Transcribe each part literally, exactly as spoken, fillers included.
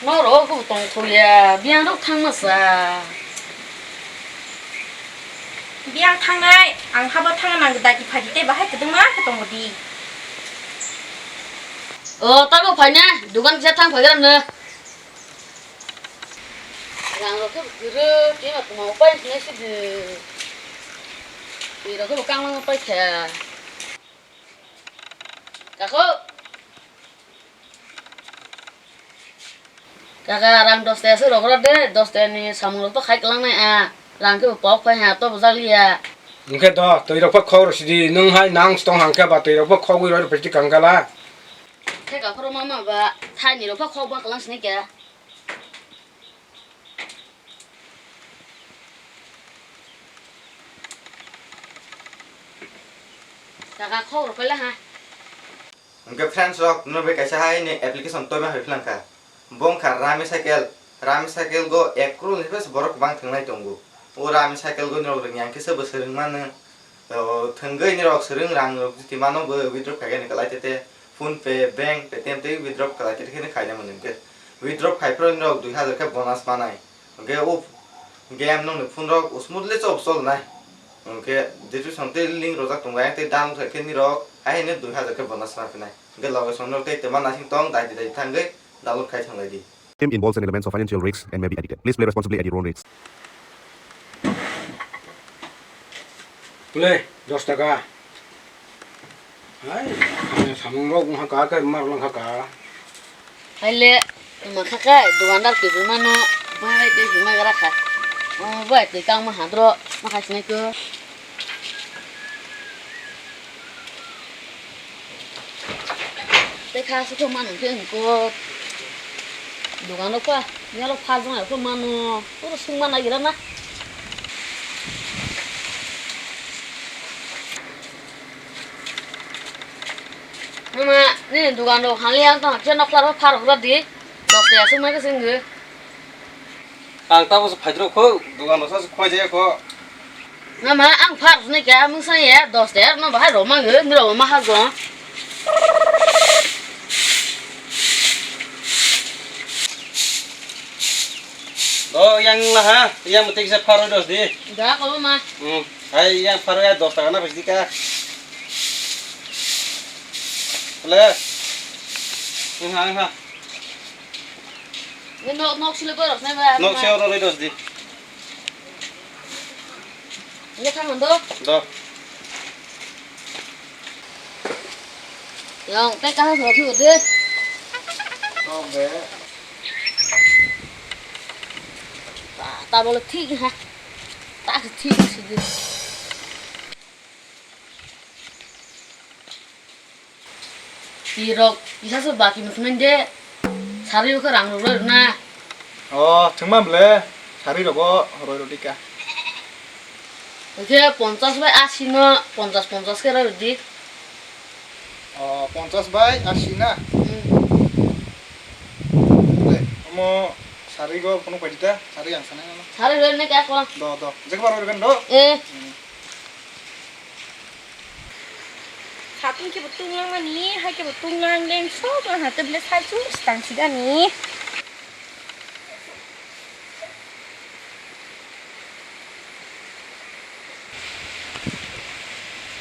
Norok bo tongthokya, biyang rok thangma sa. Biyang thangnai, ang habo thangna nango, dagi phaidi tei bahai kwdwngma khe tongo di. O, tabo phaina, dukan kisa thang phaigra no. Rang rok khe kwrwi, tei ma tongma upai hinai se di. Twi rok khe bo kangma upai kha. Kako. Kaka, rang dos taka se rok rw de, dos taka ni samung rok to khai kwlangnai a, rang khe bo pok phai ha, to bo jak liya. Hwnkhe do, twi rok pha khok rw sidi, nwng hai nang stong hang khe ba twi rok pha khogwi rw de, plastic kang kala. Theka phuru mama ba, thani rok pha khok ba kwlang sini khe. Kaka, khok rok kala ha. Hwnkhe friends rok, nono bai kaisa hai ni application toima hai philangkha. Bo wngkha Rami Cycle. Rami Cycle go ek crore ni bes borok bang thwngnai tongo. O Rami Cycle go norok rwngya hwnkhe sobo swrwng mano. O, thwngwi norok swrwng rang rok jiti mano bo withdraw khaikhe ni kwlai tete PhonePe, bank, Paytm tei withdraw kwlai tete khe khaina mano hwnkhe. Withdraw khai phuru norok dui hazar khe bonus manai. Hwnkhe o game nokni phone rok smoothly chop cholnai. Hwnkhe description tei link rojak tongo, ayang tei download khai khe nirok, ayang ni dui hazar khe bonus ma phinai. Hwnkhe loge song norok tei twma naising tong, dai di dai di thangwi download khai thanglai di. Game involves an element of financial risks and may be addictive. Please play responsibly at your own risk. Pule, dos taka. Hai, samung rok wngkha ka, khe mar wngkha ka. Hai le, wngkha ka, dukandar kibui mano, bai tei hima gra kha. Oh, bai tei kang ma hadro, ma khai sinai ko. Tei kha aswk khe mano khe wngkuk. Dukano kha, yalo phajwng ai khe mano. Oro swngma nagira na. Mama, nini dukan rok hali ang tong khe nokla ro pharok rw di. Dos taka swngma khe swngwi. Ang tabuk se phaidrok kho, dukan rok sa se khwlai jaya kho. Mama, ang pharok ni kya mung sa ya, dos taka no bahai rok mang ngi, nirok ma ha go. Do yang la ha, yang mutik se pharo dos di. Da ko ma. Hmm, hai yang pharo ya dos taka na bisi ka. Le. Hmm, ha, ha. Nok, nok silo borok nai ba. Nok se oro roi dos di. Ye thang do. Do. Yong, tei kaham rok phiyo de. Tong de. Ta, ta bole thik ha. Ta thik si de. Tirok kisa se baki mutmende sari o khe rang rok roi rwna. O, thwngma bwle sari rogo roi rw dika. Hwnkhe ponchas bai asi no ponchas ponchas khe roi rwdi. O, ponchas bai asi na? Hmm. Le, omo sari go phunuk pai di ta, sari ang sanai mano. Sari roi rwna khe ako. Do, do. Jekbar roi rwgani do? Eh. Hmm. Satung khe bo tunglang mani, hai khe bo tunglang leng sok lang ha, tei bwle sai chwng stang sigani.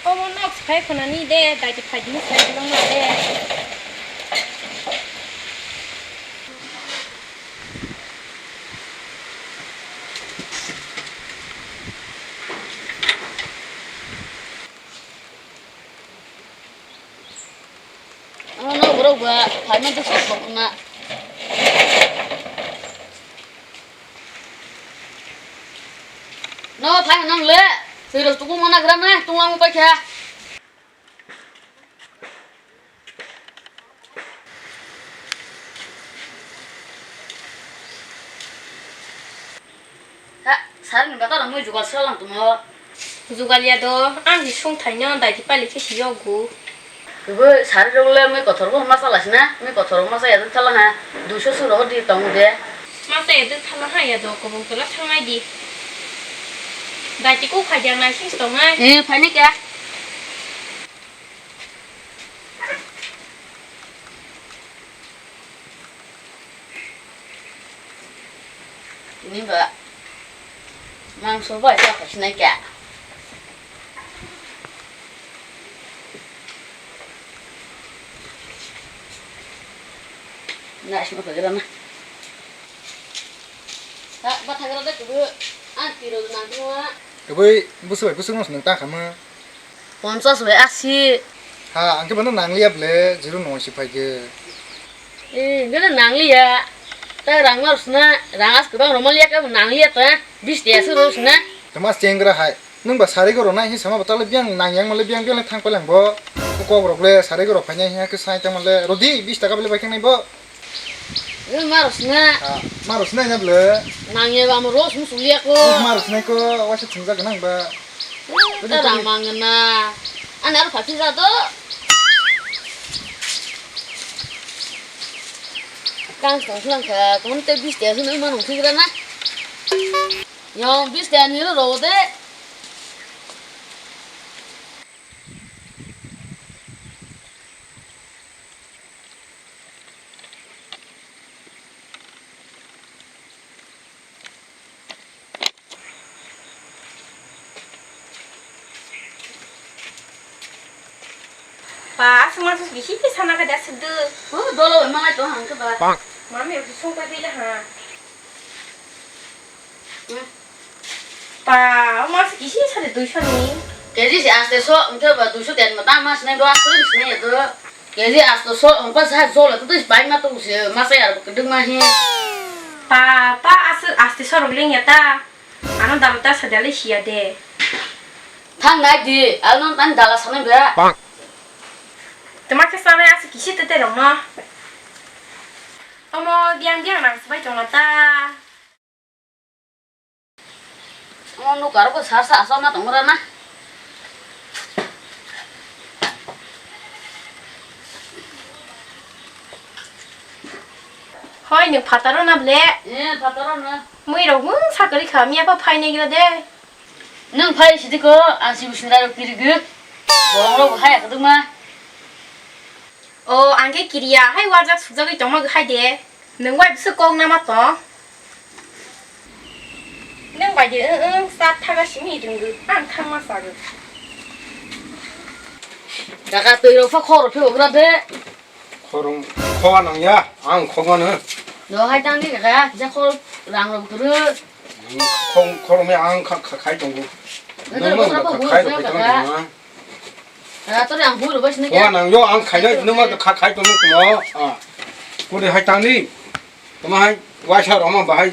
Omo nok se phai khonani de, dai te phai dini sai tongma de. Ano no borok ba phaima dukha kokna. No phai nang le, sero tukung mana gram na, tunglang upai kha. Ha, sari ni bata rang mui jugal sala tongmo. Jugal ya do, ang hi sung thai no, dai di pali khe si yogu. Ibo sari rok le mui kothor bo ma sala sina, mui kothor bo ma sa ya thala ha, duiso sung rok di tong de. Ma sa ya thala ha ya do, kobong tola thangnai di. Dai ti ko phai jang nai sing tong ai. Eh, phai ni kya? Tini ba mangso bai ta khasinai kha. Na sima khagira na. Ta ba thagira da kubu an tiro nang tuma. Kubui busu bai busu nang ta khama. Ponchas bai asi. Ha, ang khe bono nangliya ble, zero noi si phai khe. Eh, hingke no nangliya. Ta rang mar sna, rang as kwbang romol ya khe nangliya ta. Bis te aswk rw sna. Tama chengra hai. Nwng ba sari goro nai hi sama bwtale biyang nang yang male biyang biyang le thang palang bo. Kok rok le sari goro phainai hi khe sai tang male. Rodi bis taka bele bai khe nai bo. Nwng maro sna. Ah, maro sna nya ble. Nang ye ba mo ros mu sulia ko. Nwng maro sna ko, waisa thungjak nang ba. Ta rang mang na. Ani aro phachi ja to. Kang song khlang kha, kon te bis te sun ma nong thik na. Yo bis te ani ro ro de. Pa, aswk masa bisi khe sana khe da suduk. Huh, dolo bai malai tong hang khe ba. Mami, oke song pai tei ha. Hmm. Pa, mas kisi sari duiso ni. Keji si aste so, engke ba duiso ten ma tang mas nai do aste ni sinai ya do. Keji aste so, engko sa jol to dis bai ma tu si, masa ya kedung ma hi. Pa, pa, as-, aste so rok leng ya ta. Ano dal ta sa dale si ya de. Thang nai di, ano tan dala sanai ba. Tama ke sanai as kisi te te rong no. Omo diang diang nang sebai tong ta. Omo nuk aro ko sar sa asok na tong ra na. Hoi, nwng phataro na ble? Eh, phataro na. Mui rok mung sakari kha, miya pa phai nai gira de. Nwng phai sidi ko, ang si business aro kiri gu. Bolong ro hai kadung ma. O, ang khe kiriya, hai wajak sujagwi tongma hai de. Nwng bai bwswk kok nama tong? Nwng bai de, wng, wng, sa thaga simi rwngwi, ang thangma sagwi. Kaka, twi rok pha khoro phi ugra de. Khorong, khoga nang ya, ang khogmano. No hai tang di kaka, ja khor rang rok kwrwi. Khong, khorong ya ang kha, kha, khai tongo. Nang no bwsra kha, bo khai rok khai tong kaka. Ah, tori ang bui rwbai sinai khe. Wa nang yo ang khainai, nung ma kha khai tong nung tong. Ah. Kuri hai tang ni. Tama hai waisa roma bahai.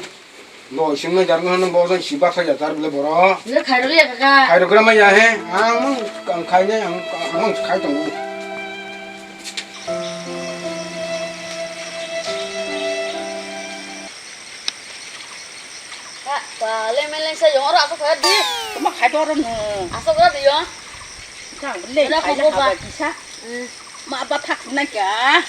Lo sing nai jar nang bo jang si baksa ya jar bile boro. Nge khai rwya kaka. Khai rwgra ma ya he. Ang mang ang khainai ang mang khai tong. Ka, pa, le meleng sa yong oro asok kaya di. Tama khai doro no. Asok kaya di yong. Kang le khai ba kisa. Hmm. Ma ba thak na kya.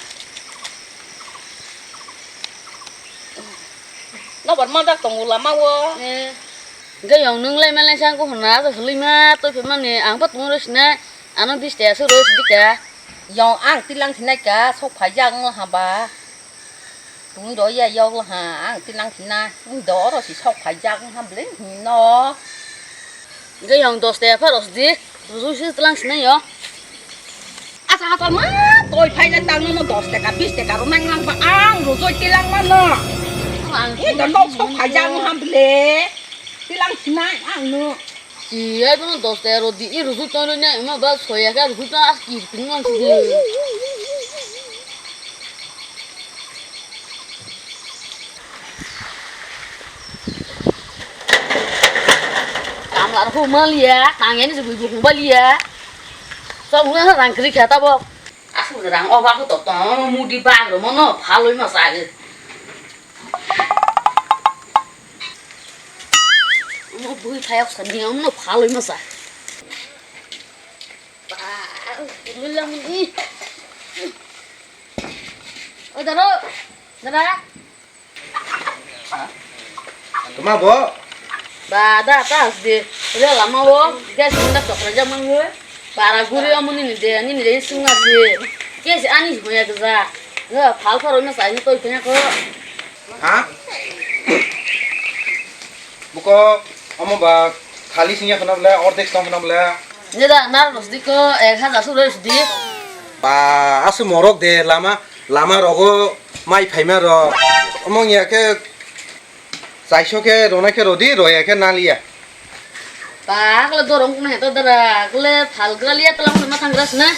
Labar ma dak tong lama wo. Eh. Ge yong nung le meleng sa ko hona asok hli ma to pe mani ang pa tung ro sina. Ano bis te asok ro sidi ka. Yong ang tilang sinai ka sok phai jak ngo haba. Tungwi rw ya yok ha, ang tilang sina, wng do oro si sok phaijak wng ha bwle hino. Hwnkhe yang dos ta phar os di, rujui si tilang sinai yo. Asa hachal ma, toi phaijak tang no dos taka, bis taka rw nang lang ba ang rujui tilang ma no. Ang hwnkhe nok sok phaijak wng ha bwle, tilang sinai ang no. Iya, bono dos taka rw di, i rujui tong rw nai, ima ba soya khe rujui tong, a kir ping man si de. Kamla rok maliya, tang yani se bui bukung baliya. Sok nang rang kri kha tabok. Asuk rang o ba ko to tong, mudi bag rw mono, phalwi ma sa ge. Omo bui phayok sani, omo phalwi masa. Ba, mulang ni. O daro, dara. Tuma bo? Ba, da, ta, de. Re lama wo, gas ni da chokra jama wo. Bara guri omo nini de, nini de sungna de. Kesi ani si boya geza. Ga phal pharo na sai ni toi phenya ko. Ha? Buko omo ba khali singya khna bole, ordek tong khna bole. Neda nar rosdi ko ek hajar su rosdi. Ba asu morok de lama, lama rogo mai phaima rok. Omo ya khe chaiso khe rona khe rodi, roya khe naliya. Ba akle dorong kuna heto dara, akle phalgra liya tala ma thangra sna.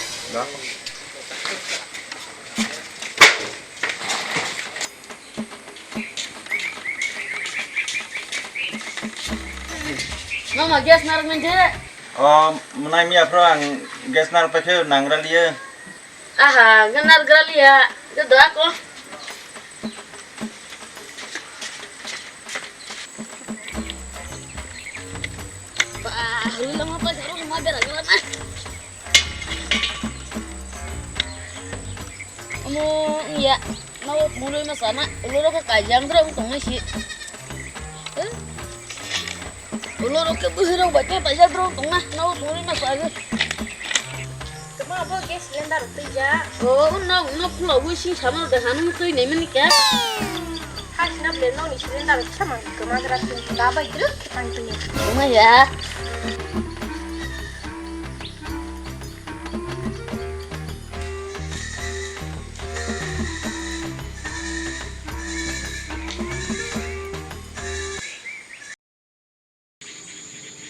Mama, gas narak manje? O, mwnai miya phro ang gas narak paikhe nangra liye. Aha, gas narak gra liya. Ge do ako. Ba, hulu lama pa jaro ma bera gra na. Omo, iya, no, muloi ma sana, ulo ro ka jang dro tong si. Eh? Ulo ro ke buhi ro ba ke pa jang dro tong na, no, muloi ma sana. Tama bo gas cylinder twi ja. Oh, no, no, pulo wi si sama de hanu twi ne mani ka. Hasina ble nokni cylinder khe mang kwmagra twi, dabai drwk khe tang twi. Wngya.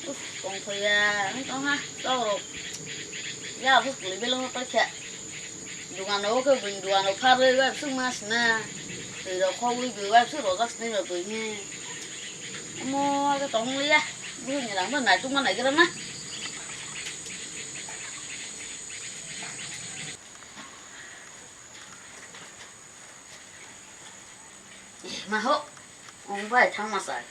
Uf, tongthokya wng tongha, chakrok. Ya, bo kwlwi beleng paikha. Dogano o khe buini dogano pharwi bai bwswk ma sina. Twi rok khogwi bai bwswk rojak sini bai buini. Omo khe tong liya. Buini rang bo naitukma naigra na. Eh, ma ho. Ong bai thang ma sai.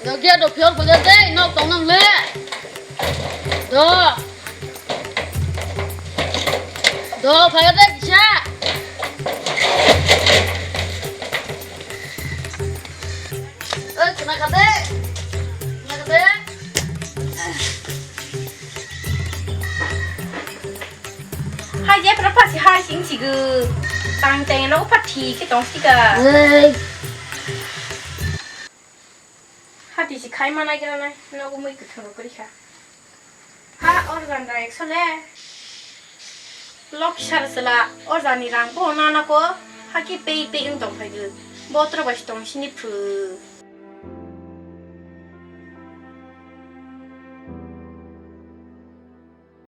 Nokia do phiyor puja de, nok tong nang le. Do. Do, phai de kisa. Oi, khna kha de. Khna kha de. Hai, jephra phasi hai sing sigo. Tang tang no phathi khe tong sika. Oi. Hati si khai manai gra nai, nogo mui kwthang rw kha. Ha, organ da ekso le. Lok sar sela, organ ni rang po nana ko. Haki pei pei wng tong phai gw. Botro bai tong sini phu.